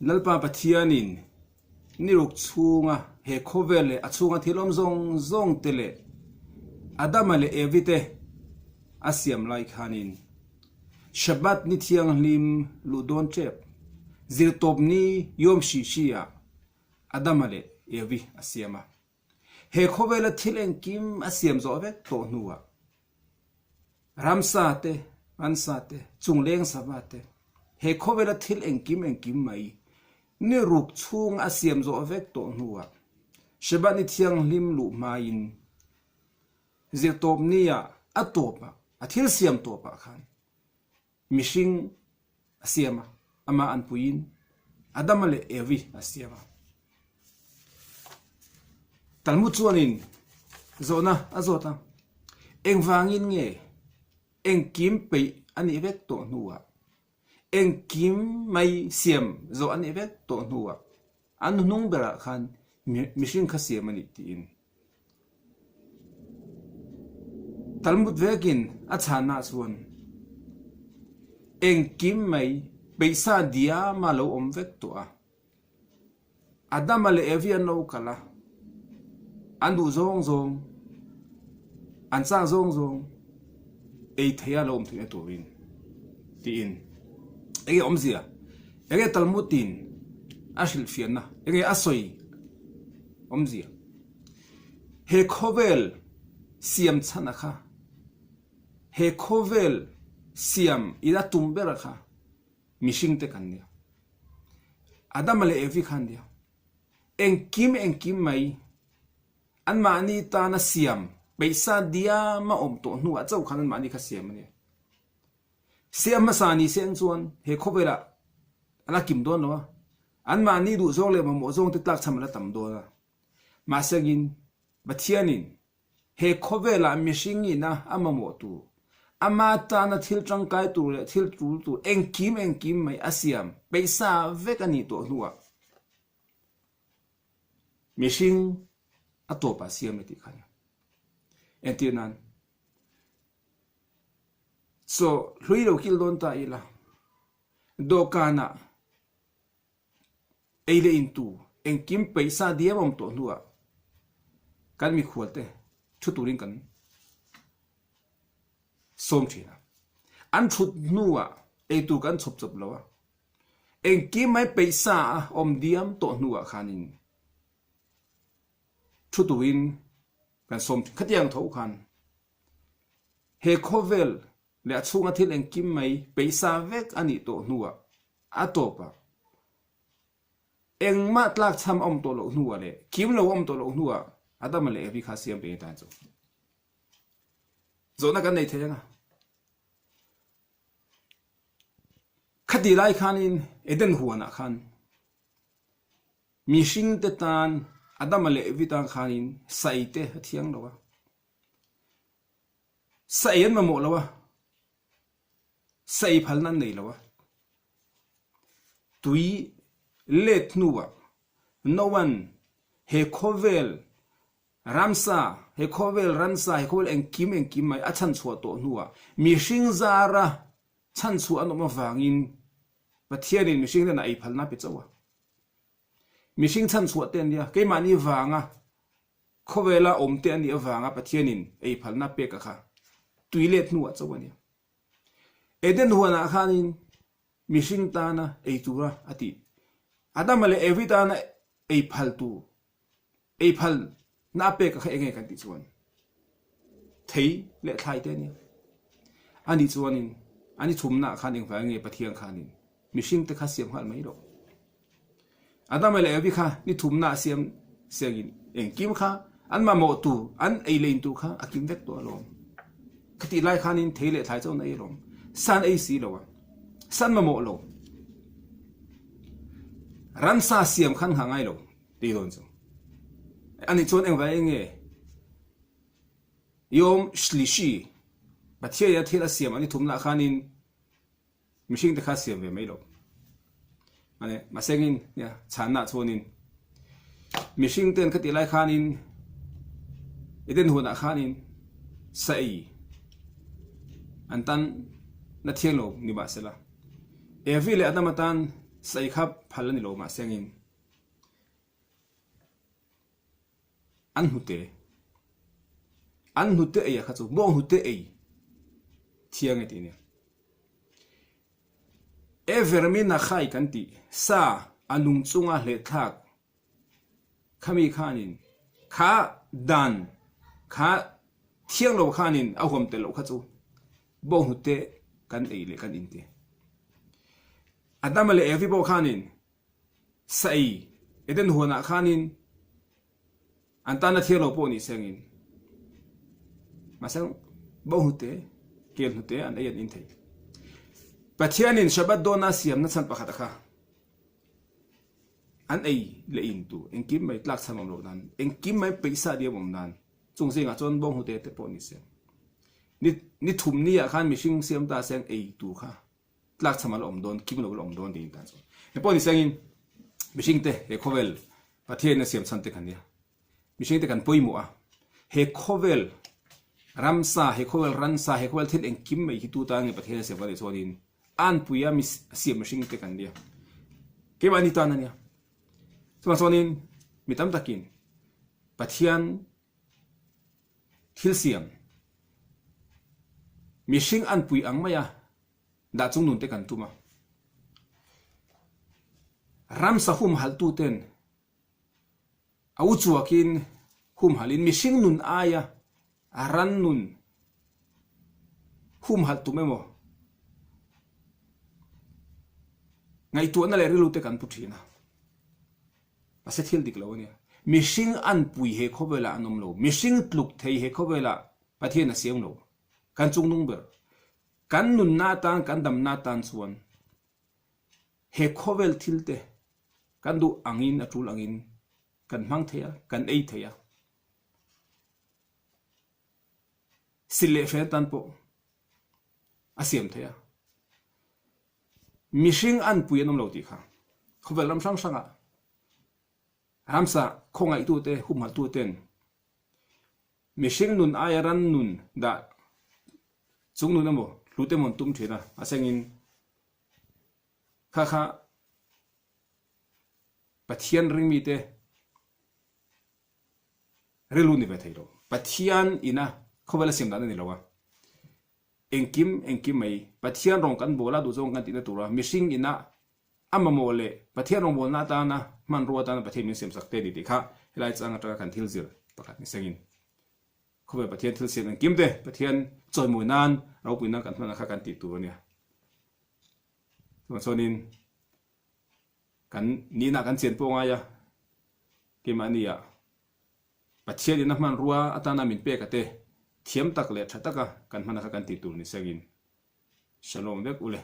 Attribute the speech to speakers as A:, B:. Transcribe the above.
A: Lalpa Pathianin ni ruk chhunga he khawvel leh a chhunga thil awm zawng zawng te leh Adama leh Evi te a siam lai khanin Shabbat ni thianghlim luh dawn tep zirtawp ni Yom Shishi ah Adama leh Evi a siam a. He khawvela thil engkim a siam zawh vek tawh hnuah ramsa te, ransa te, chungleng sava te, he khawvela thil engkim engkim mai ni ruk chhung a siam zawh vek tawh hnuah Shabbat ni thianghlim luh hmain zirtawp nia a tawpah, a thil siam tawpah khan Mihring a siam a, amah an puiin Adama leh Evi a siam a. Talmud chuanin zawhna a zawt a, Engvangin nge engkim peih a nih vek tawh hnuah, engkim mai siam zawh a nih vek tawh hnuah An hnung berah khan mihring kha siam a nih tiin Talmud vekin a chhanna chuan engkim mai peihsa diama lo awm vek tawh a. Adama leh Evi an lo kal a, an duh zawng zawng, an chak zawng zawng ei theia lo awm theihna turin tiin enge awmzia? Enge Talmud-in a hrilhfiahna? Enge a sawi awmzia? He khawvel siam chhana kha, he khawvel siam ina tum bera kha mihringte kan nia. Adama leh Evi kha an nia. Engkim engkim mai anmahni tana siam peihsa diama awm tawh hnuah chauh khan anmahni kha siam a nia. Siam hmasa ni se ang chuan he khawvelah a la kim dawn lo a, anmahni duh zawng leh mamawh zawng te tlakchham a la tam dawn a. Mahsengin Pathianin he khawvelah mihringin a a mamawh tur, ama tana thil tangkai tur leh thil tul tur engkim engkim mai a siam peihsa vek a nih tawh hnuah mihring a tawpah siam e tih kha a ni. Entir nan. Chaw hlui lo kil dawn ta ila, dawhkanah ei leh in tu engkim peihsa diam awm tawh hnuah kan mikhualte thu turin kan sawm thin a. An thut hnuah ei tur kan chhawp chawp lo a, engkim mai peihsa a awm diam tawh hnuah khanin thu turin kan sawm thin. Khatiang tho khan He khawvel leh a chhunga thil engkim mai peihsa vek a nih tawh hnuah a tawpah engmah tlakchham a awm tawh loh hnuah leh kim lo a awm tawh loh hnuah Adama leh Evi kha siam ve tan chu zawhna kan nei thei ang a. Khati lai khanin Eden huanah khan mihringte tan Adama leh Evi tan khanin saite a thiang lo a. Sa ei an mamawh lo a, sa ei phalna an nei lo a. Tui let hnuah Noah-a'n he khawvel ramsa, he khawvel ransa, he khawvel engkim engkim mai a chhanchhuah tawh hnuah mihring zara chhanchhuah an awm avangin Pathianin mihring hnenah ei phalna a pe chauh a. Mihring chhanchhuah te an nia, keimahni vanga Khawvela awmte a nih avanga Pathianin ei phalna pek a kha tui let hnuah chauh a nia. Eden huanah khanin mihring tana ei tura a tih Adama leh Evi tana ei phal tur ei phalna a pek a kha enge kan tih chuan thei leh thlai te a nia. Ani chuanin ani chhumnaah khan engvang nge Pathian khanin mihring te kha siam nghal mai loh. Adama leh Evi kha ni thumna a siam siangin engkim kha an mamawh tur, an ei leh in tur kha a kim vek tawh alawm. Khatih lai khanin thei leh thlai chuan a ei alawm. San ei si lo a, san mamawh lo. Ramsa siam khan nghah ngai lo tih dawn chu. Ani chuan engvai enge Yom Shlishi, Pathian-in a thil a siam an ni thumna khanin Mihring te kha siam ve mai lo. Mane mahsengin nia chhanna chuanin mihring ten khati lai khanin Eden huanah khanin sa ei an tan na thiang lo ni mahsela Evi leh Adama tan. Sa ei kha phal a ni lo mahse angin an hnute an hnute ei a kha chu bawng hnute ei thiang e tih a nia. Evermin a khai kan tih sa a nung chunga hlehthlak Khami khanin kha dan kha thiang lo khanin a huam tel loh kha chu bawnghnute kan ei leh kan in te. Adama leh Evi pawh khanin sa ei Eden huanah khanin an tana thiang lo pawh ni sengin mahse bawnghnute kel hnute an ei an in thei. Pathianin Shabbat dawna siamna chhan pakhat a kha. An ei leh in tur engkim mai tlak chhan awm loh nan, engkim mai peihsa diam awm nan, chung zingah chuan bawnghnute te pawh ni se. Ni ni thum ni ah khan mihring siam ta se ang ei tur kha tlak chhan a la awm dawn, kim lo la awm dawn tiin tan chuan. Hei pawh ni se angin mihring te he khawvel Pathian a siam chhan te kha nia. Mihring te kan pawimawh a, he khawvel ramsa, he khawvel ransa, he khawvel thil engkim mai hi tu tan nge Pathian a siam kan tih chuanin Anpuia mi siam mihring te kan nia. Keimahni tan a nia. Chuvang chuanin mi tam takin Pathian thil siam mihring anpui ang maia dah chung nun te kan tum a. Ramsa humhalh tuten A u chuakin humhalhin mihring nun aia a ran nun humhalh tum emaw ngaihtuahna leh rilru te kan pu thin a. Mahse thil dik lo a nia. Mihring anpui he khawvelah an awm lo. Mihring tluk thei he khawvelah Pathian a siam lo. Kan chungnung ber. Kan nunna atan, kan damna atan chuan He khawvel thil te kan duh angin a tul angin kan hmang thei a, kan ei thei a. Sil leh hren tan pawh a siam thei a. Mihring anpui an awm lo tih kha khawvel ram hrang hrangah ramsa khawngaihtute, humhalhtuten mihring nun aia ran nun dah chung nun emaw hlut emaw an tum thin a, a sengin Kha kha Pathian ringmite rilru ni ve thei lo. Pathian ina khawvel a siam dan a ni lo a. Engkim engkim mai Pathian rawng kan bawl a duhzawng kan tihna tura mihring ina a mamawh leh Pathian rawngbawlna atana hmanrua atana Pathian min siamsak te a ni tih kha helai chang atanga kan thil zir pakhat ni sengin khawvel Pathian thil siam engkim te Pathian chawimawi nan ropui nan kan hman ang kha kan tih tur a nia. Chuvang chuanin kan nihna kan chian pawh ngai a, keimahnia Pathian in a hmanrua atana min pek a te thiam tak leh tha taka kan hman a kha kan tih tur ni sengin Shalom vek u le.